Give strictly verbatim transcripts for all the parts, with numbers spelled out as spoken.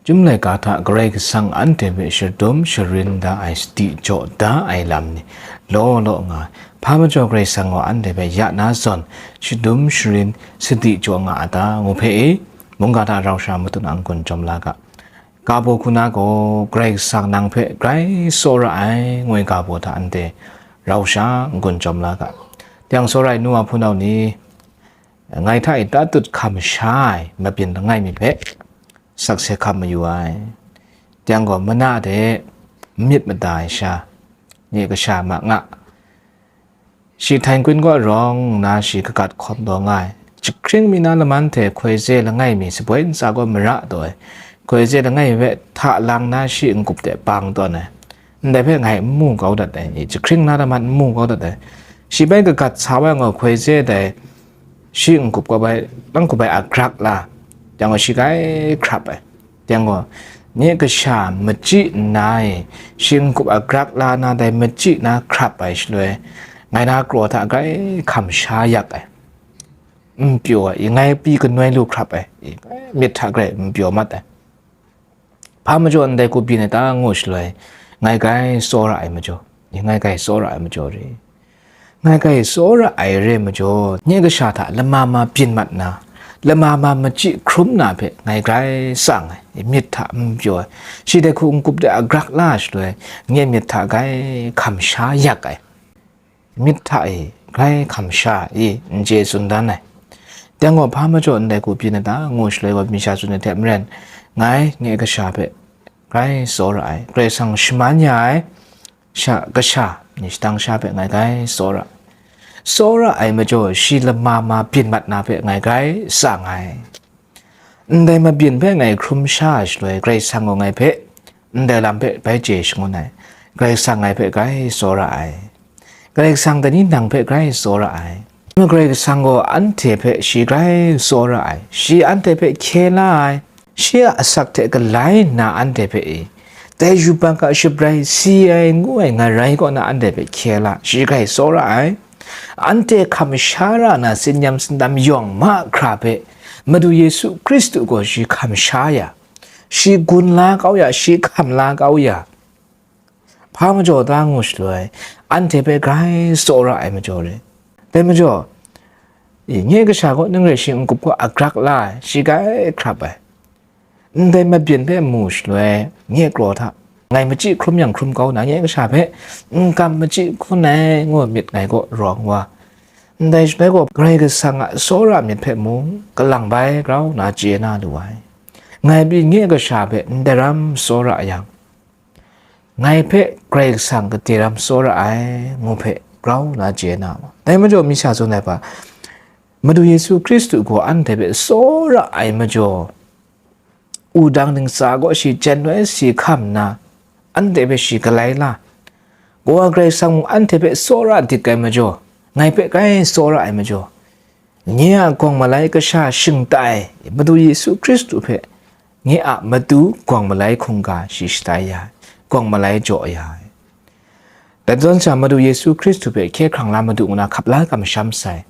Chyum laika hta Karai Kasang anhte hpe shadum sharin da ai, sadi jaw da ai lam ni law law nga ai. Hpa majaw Karai Kasang gaw anhte hpe ya na zawn shadum sharin sadi jaw nga a ta, ngu hpe e, mungga hta rau sha matut na n-gun jawm la ga. Ga baw hku na gaw, Karai Kasang nang hpe grai tsawra ai, ngu ai ga baw hta anhte rau sha n-gun jawm la ga. Teng tsawra ai nu wa hpunau ni, ngai hta e tatut hkam sha ai mabyin langai mi hpe sakse hkam mayu ai. Teng gaw, mana de myit mada ai sha, nye kasha ma nga, shi htain kun kaw rawng nna shi kagat hkawm taw nga ai. Jahkring mi na laman hte hkoi ze langai mi saboi ntsa gaw mara taw ai. Hkoi ze langai mi hpe hta lang nna shi n-gup de bang tawn ai. Ndai hpe ngai n mu kau dat ai, jahkring na laman n mu kau dat ai. Shi bai kagat sa wa yang gaw, hkoi ze dai shi n-gup kau bai, n-gup bai agrak la, yang gaw shi grai hkrap ai. Teng gaw, nye kasha machyi nna e, shi n-gup agrak la na dai machyi na hkrap ai shaloi, ngai na kraw hta grai hkam sha yak ai. N pyaw ai, i ngai pyi kanoi lu hkrap ai, i myit hta grai n pyaw mat ai. Hpa majaw ndai hku byin ai ta ngu shaloi, ngai grai tsawra ai majaw, i ngai grai tsawra ai majaw re. Ngai grai tsawra ai re majaw, nye kasha hta lama ma byin mat na, lama ma machyi hkrum na hpe ngai grai tsang ai, myit hta n pyaw ai. Shi dai hku n-gup de agrak la shaloi, nye myit hta grai hkam sha yak ai, myit hta e grai hkam sha i n chye tsun dan ai. Teng gaw, hpa majaw ndai hku byin ai ta ngu shaloi gaw, mi sha tsun ai hte maren, ngai nye kasha hpe grai tsawra ai, Karai Kasang shaman ya ai, sha kasha ni shadang sha hpe ngai grai tsawra. Tsawra ai majaw, shi lama ma byin mat na hpe ngai grai tsang ai. Ndai mabyin hpe ngai hkrum sha ai shaloi, Karai Kasang gaw ngai hpe ndai lam hpe bai chye shangun ai. Karai Kasang ngai hpe grai tsawra ai. Karai Kasang dai ni nang hpe grai tsawra ai. Karai Kasang gaw anhte hpe shi grai tsawra ai. Shi anhte hpe hkye la ai. Shi a asak hte galai nna anhte hpe e, dai yubak a shabrai si ai ngu ai ngarai kaw na anhte hpe hkye la, shi grai tsawra ai. Anhte hkam sha ra na tsin-yam tsindam yawng mahkra hpe Madu Yesu Hkristu gaw shi hkam sha ya, shi gun la kau ya, shi hkam la kau ya, hpa majaw ta ngu shaloi, anhte hpe grai tsawra ai majaw re. Dai majaw, i, nye kasha gaw ning re shi n-gup gaw agrak la ai, shi grai hkrap ai. Ndai mabyin hpe mu shaloi, nye kraw hta, ngai machyi hkrum yang hkrum kau na, nye kasha hpe n kam machyi hkun ai, ngu myit ngai gaw rawng wa. Ndai shaloi gaw, Karai Kasang a tsawra myit hpe mung, kalang bai grau na chye na lu ai. Ngai pyi nye kasha hpe ndai ram tsawra yang, ngai hpe Karai Kasang gade ram tsawra ai, ngu hpe grau na chye na ma. Dai majaw, mi sha tsun ai hpa, Madu Yesu Hkristu gaw anhte hpe tsawra ai majaw, wudang ntsa gaw shi jen wai si hkam nna, anhte hpe shi galai la, Kawa Karai Kasang mung anhte hpe tsawra dik ai majaw, ngai hpe grai tsawra ai majaw, nye a gawng malai kasha shingtai Madu Yesu Hkristu hpe, nye a matu gawng malai hkungga shi shatai ya ai, gawng malai jaw ya ai. Dai zawn sha, Madu Yesu Hkristu hpe hkye hkrang la Madu ngu na hkap la kamsham sai.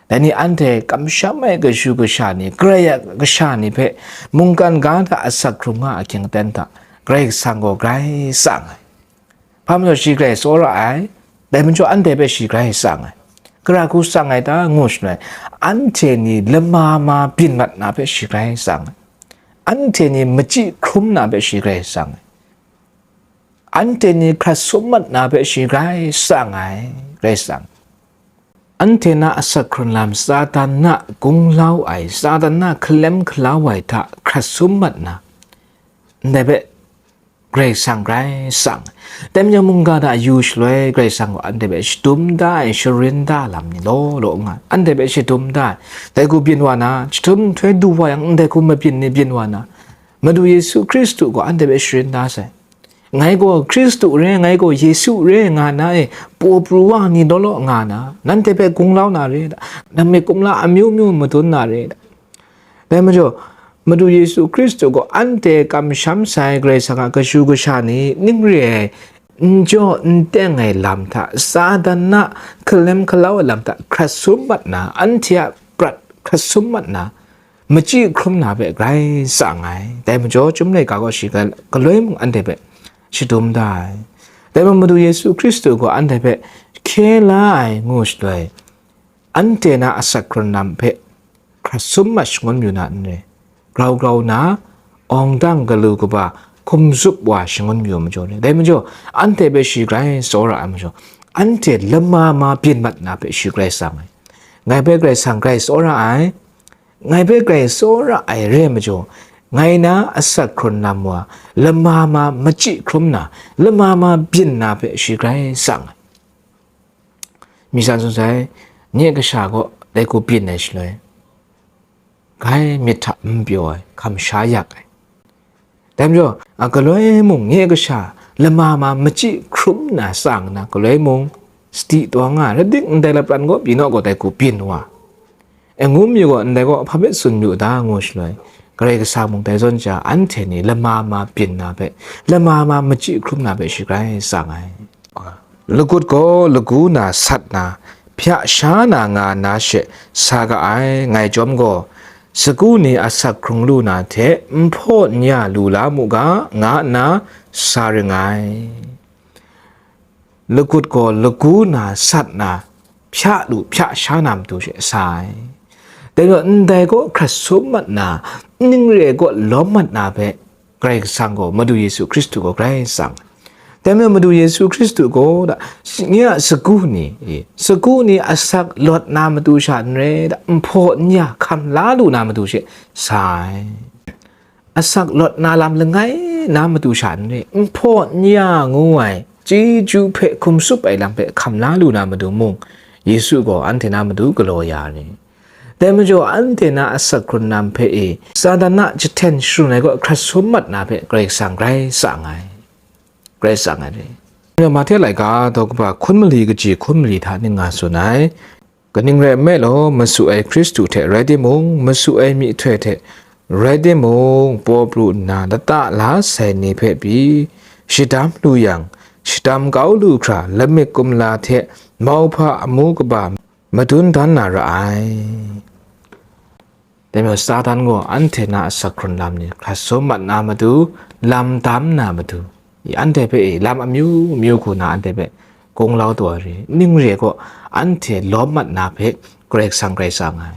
Dai ni anhte kamsham ai kashu kasha ni, Karai a kasha ni hpe mungkan ga hta asak hkrum nga ahkying aten hta, Karai Kasang gaw grai tsang ai. Hpa majaw shi grai tsawra ai, dai majaw anhte hpe shi grai tsang ai. Gara hku tsang ai ta ngu shaloi, anhte ni lama ma byin mat na hpe shi grai tsang ai. Anhte ni machyi hkrum na hpe shi grai tsang ai. Anhte ni hkrat sum mat na hpe shi grai tsang ai, grai tsang. Anhte na asak hkrun lam, Satan na gunglau ai, Satan na hkalem hkalau ai hta hkrat sum mat na, ndai hpe Karai Kasang grai tsang. Dai majaw mungga hta yu shaloi, Karai Kasang gaw anhte hpe shadum da ai, sharin da lam ni law law nga, anhte hpe shadum da ai. Dai hku byin wa na, jahtum nhtoi du wa yang, ndai hku mabyin ni byin wa na, Madu Yesu Hkristu gaw anhte hpe sharin da sai. Ngai gaw Hkristu re, ngai gaw Yesu re nga na e, paw pru wa ni law law nga na, nanhte hpe gunglau na re da, nang myit kumla amyu myu madun na re da. Dai majaw, Madu Yesu Hkristu gaw anhte kamsham sai Karai Kasang a kashu kasha ni ning re ai, n jaw n teng ai lam hta, Satan na hkalem hkalau ai lam hta hkrat sum mat na, anhte a prat hkrat sum mat na, machyi hkrum na hpe grai tsang ai. Dai majaw, Chyum laika gaw shi ga-, galoi mung anhte hpe shadum da ai. Dai majaw, Madu Yesu Hkristu gaw anhte hpe hkye la ai ngu shaloi, anhte na asak hkrun lam hpe hkrat sum mat shangun mayu na n re, grau grau na, awng dang galu kaba hkum zup wa shangun mayu majaw re. Dai majaw, anhte hpe shi grai tsawra ai majaw, anhte lama ma byin mat na hpe shi grai tsang ai. Ngai hpe Karai Kasang grai tsawra ai, ngai hpe grai tsawra ai re ai majaw, ngai na asak hkrun lam wa, lama ma machyi hkrum na, lama ma byin na hpe shi grai tsang ai. Myi san tsun sai, nye kasha gaw dai hku byin ai shaloi, grai myit hta n pyaw ai, hkam sha yak ai. Dai majaw, a galoi mung nye kasha lama ma machyi hkrum na tsang nna, galoi mung sadi taw nga ai, rai tim, ndai lapran gaw pyi naw gaw dai hku byin wa. E, ngu mi gaw, ndai gaw hpa hpe tsun yu ta ngu shaloi, Karai Kasang mung dai zawn ja, anhte ni lama ma byin na hpe, lama ma machyi hkrum na hpe shi grai tsang ai. Lagut gaw lagu na sat na, hpya sha na nga na she sa ga ai, ngai chyawm gaw, sagu ni asak hkrung lu na hte n hpaw n ya lu la mu ga, nga nna sa ring ai. Lagut gaw lagu na sat na, hpya lu hpya sha na matu she sa ai. Dai majaw, ndai gaw hkrat sum mat na, ning re ai kaw lawm mat na hpe, Karai Kasang gaw, Madu Yesu Hkristu gaw grai tsang ai. Dai majaw, Madu Yesu Hkristu gaw, da, nye a sagu ni, e, sagu ni asak lawt na matu sha n rai, da, n hpaw n ya, hkam la lu na matu she sa ai. Asak lawt na lam langai na matu sha n re, n hpaw n ya ngu ai chyeju hpe hkum tsup ai lam hpe hkam la lu na matu mung, Yesu gaw anhte na matu galaw ya ai. Dai majaw, anhte na asak hkrun lam hpe e, Satan a jahten sharun ai kaw hkrat sum mat na hpe Karai Kasang grai tsang ai, grai tsang ai re. Mahte laika daw kaba hkun mali kaji hkun mali hta ning nga tsun ai. Kaning rai nme law, masu ai Hkristu hte rai timung, masu ai myihtoi hte rai timung, paw pru nna lata la sai ni hpe pyi, shadam lu yang, shadam kau lu hkra lamik kumla hte mauhpa amu kaba madun dan na ra ai. Dai majaw, Satan gaw anhte na asak hkrun lam ni hkrat sum mat na matu, lam dam na matu, anhte hpe e lam amyu myu hku na anhte hpe gunglau taw ai re, ning re ai kaw anhte lawm mat na hpe Karai Kasang grai tsang ai.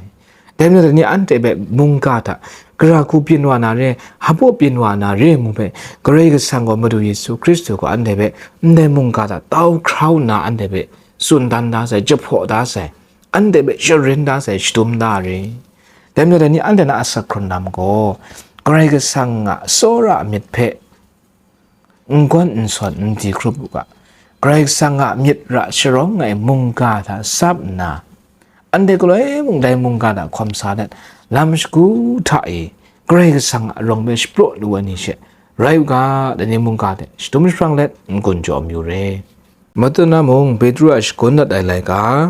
Dai majaw, dai ni anhte hpe mungga hta, gara hku byin wa na re, hpaw byin wa na re ngu hpe, Karai Kasang gaw Madu Yesu Hkristu gaw anhte hpe ndai mungga hta tau hkrau nna anhte hpe tsun dan da sai, jahpaw da sai, anhte hpe sharin da sai, shadum da ai re. Dai majaw, dai ni anhte na asak hkrun lam gaw, Karai Kasang a tsawra myit hpe n gawn n sawn n di hkrup u ga, Karai Kasang a myit ra sharawng ai mungga hta sap nna, anhte galoi mung dai mungga hta hkawm sa let, lam shagu hta e Karai Kasang a arawng hpe shapraw lu ai ni she rai u ga, dai ni mungga hte shadum jahprang let n-gun jaw mayu re. Matut na mung Petru a shagun dat ai laika,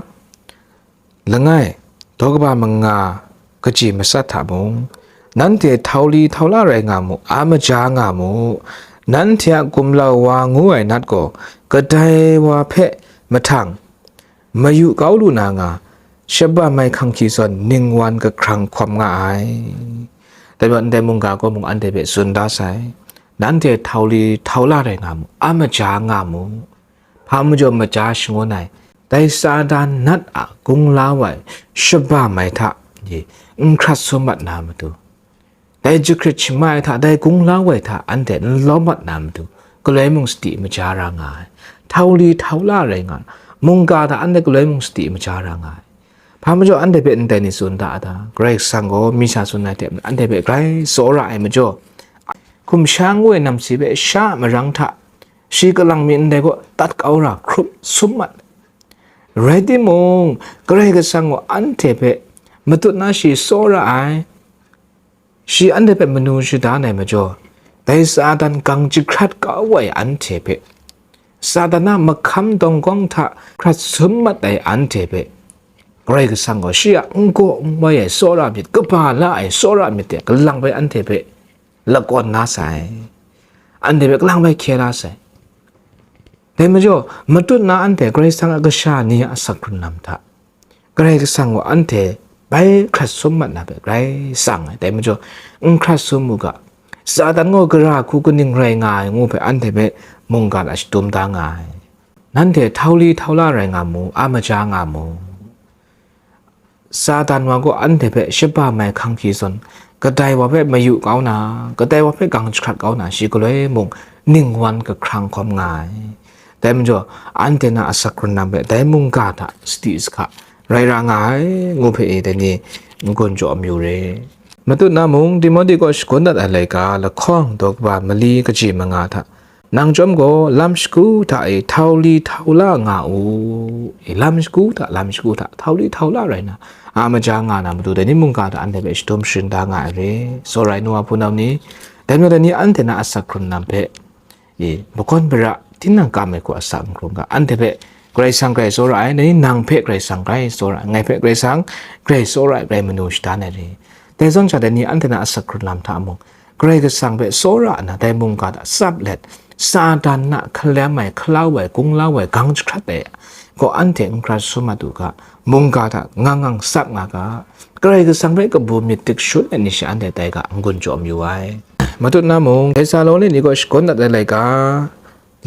langai, daw kaba manga kaji matsat hta mung, nanhte htau li htau la rai nga mu, a maja nga mu. Nanhte a gumlau wa ngu ai nat gaw, kadai wa hpe mahtang mayu kau lu na nga, shabam ai hkang hki zawn ningwan kahkrang hkawm nga ai. Dai majaw, ndai mungga gaw mung anhte hpe tsun da sai, nanhte htau li htau la rai nga mu, a maja nga mu. Hpa majaw maja shangun ai, dai Satan nat a gunglau ai shabam ai hta, n hkrat sum mat na matu, dai jahkrit shamai ai hta, dai gunglau ai hta anhte n lawm mat na matu, galoi mung sadi maja ra nga ai. Htau li htau la rai nga ai, mungga hta anhte galoi mung sadi maja ra nga ai. Hpa majaw anhte hpe ndai ni tsun da a ta? Karai Kasang gaw mi sha tsun ai hte maren anhte hpe grai tsawra ai majaw, hkum sha ngu ai namsi hpe sha a marang hta, shi kalang mi ndai gaw tat kau ra hkrup sum mat. Rai timung, Karai Kasang gaw anhte hpe matut na shi tsawra ai, shi anhte hpe manu shadan ai majaw, dai Satan gang jahkrat kau ai anhte hpe, Satan a mahkam dawng gawng hta hkrat sum mat ai anhte hpe, Karai Kasang gaw shi a n gaw n wai ai tsawra myit, kaba la ai tsawra myit de, kalang bai anhte hpe lakawn na sai, anhte hpe kalang bai hkye la sai. Dai majaw, matut na anhte Karai Kasang a kasha ni a asak hkrun lam hta, Karai Kasang gaw anhte bai hkrat sum mat na hpe grai tsang ai. Dai majaw, n hkrat sum u ga, Satan gaw gara hku kaning rai nga ai ngu hpe anhte hpe mungga hta shadum da nga ai. Nanhte htauli htaula rai nga mu, a maja nga mu. Satan wa gaw anhte hpe shaba mai hkang hkyi zawn, kadai wa hpe mayu kau na, kadai wa hpe gang jahkrat kau na, shi galoi mung ningwan kahkrang hkawm nga ai. Dai majaw, anhte na asak hkrun lam hpe dai mungga hta sadi sahka rai ra nga ai, ngu hpe e dai ni n-gun jaw amyu re. Matut na mung, Timote kaw shagun dat ai laika, lahkawng daw kaba mali kaji manga hta, nang chyawm gaw lam shagu hta e htauli htaula nga u. E, lam shagu hta, lam shagu hta, htauli htaula rai na, a maja nga na matu, dai ni mungga hta anhte hpe shadum sharin da nga ai re. Tsawra ai nu wa hpunau ni, dai majaw dai ni anhte na asak hkrun lam hpe, e, makawn bara, tinang kam ai hku asak n hkrung ga, anhte hpe Karai Kasang grai tsawra ai, dai ni nang hpe Karai Kasang grai tsawra ai, ngai hpe Karai Kasang grai tsawra ai, grai manu shadan ai re. Dai zawn sha, dai ni anhte na asak hkrun lam hta mung, Karai Kasang hpe tsawra nna, dai mungga hta tsap let, Satan na hkalem ai, hkalau ai, gunglau ai, gang jahkrat ai gaw, anhte n hkrat sum mat u ga, mungga hta ngang ngang tsap nga ga, Karai Kasang hpe kabu myit dikshun ai ni she anhte tai ga, n-gun jaw mayu ai. Matut na mung, Tesaloni ni kaw shagun dat ai laika,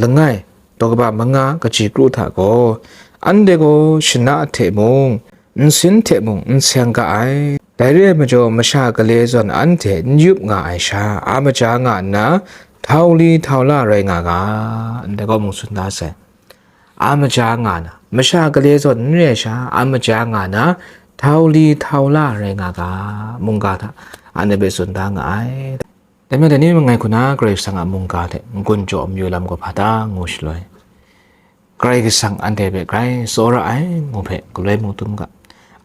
langai, daw kaba manga kaji kru hta gaw, anhte gaw shana hte mung, nsin hte mung n seng ga ai. Dai re ai majaw, masha gale zawn anhte n yup nga ai sha, a maja nga nna, htauli htaula rai nga ga, ndai gaw mung tsun da sai. A maja nga na, masha gale zawn n re ai sha, a maja nga na, htauli htaula rai nga ga, mungga hta anhte hpe tsun da nga ai. Dai majaw, dai ni langai hku na Karai Kasang a mungga hte n-gun jaw amyu lam gaw hpa ta ngu shaloi, Karai Kasang anhte hpe grai tsawra ai ngu hpe galoi mung dum ga,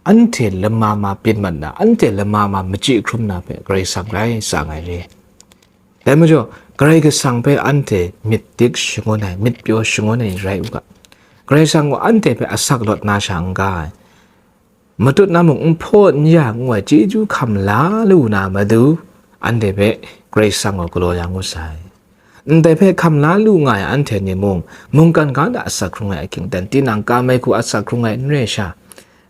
anhte lama ma byin mat na, anhte lama ma machyi hkrum na hpe Karai Kasang grai tsang ai re. Dai majaw, Karai Kasang hpe anhte myit dik shangun ai, myit pyaw shangun ai rai u ga, Karai Kasang gaw anhte hpe asak lawt na sha n-ga ai, matut na mung n hpaw n ya ngu ai chyeju hkam la lu na matu, anhte hpe Karai Kasang gaw galaw ya ngu sai. Ndai hpe hkam la lu nga ai anhte ni mung, mungkan ga hta asak hkrung ai ahkying ten, tinang kam ai hku asak hkrung ai n re sha,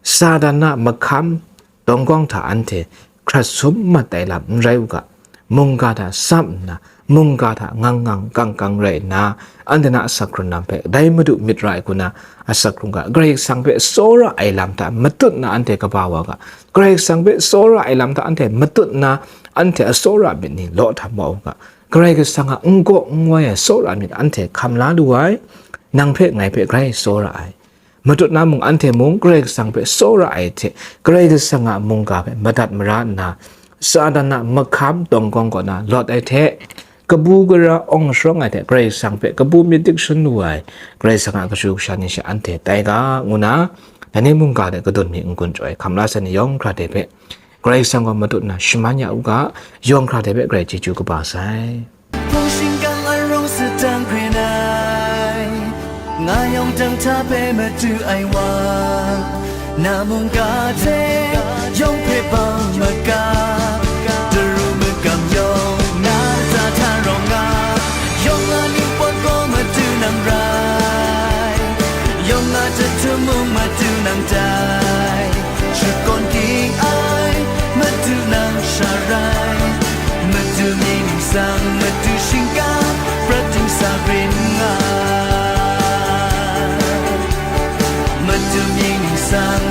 Satan a mahkam dawng gawng hta anhte hkrat sum mat ai lam n rai u ga, mungga hta tsap nna, mungga hta ngang ngang kang kang rai nna, anhte na asak hkrun lam hpe dai Madu myit ra ai hku na asak hkrung ga, Karai Kasang hpe tsawra ai lam hta matut nna anhte kaba wa ga, Karai Kasang hpe tsawra ai lam hta anhte matut nna, anhte a tsawra myit ni law htam wa u ga, Karai Kasang a n-gaw n-wai ai tsawra myit anhte hkam la lu ai, nang hpe ngai hpe grai tsawra ai. Matut na mung anhte mung Karai Kasang hpe tsawra ai hte, Karai Kasang a mungga hpe madat mara nna, Satan a mahkam dawng gawng kaw na lawt ai hte, kabu gara awng sharawng ai hte Karai Kasang hpe kabu myit dikshun lu ai, Karai Kasang a kashu kasha ni she anhte tai ga, ngu na, dai ni mungga hte kadun mi n-gun jaw ai hkam la sai ni yawng hkra hte hpe, Karai Kasang gaw matut nna shaman ya u ga, yawng hkra hte hpe grai chyeju kaba sai. Hpung shingkang arawng sadang hkren ai, nga yawng dang hta hpe madu ai wa, na mungga hte yawng hpe bau maga, daru magam yawng na lata hta rawng nga, yawng a ningpawt gaw madu nang rai, yawng a jahtum mung madu nang tai. Shakawn ging ai, madu nang sha rai, madu mying ningsang, madu shingkang, prat dingsa rin nga. Madu mying ningsang,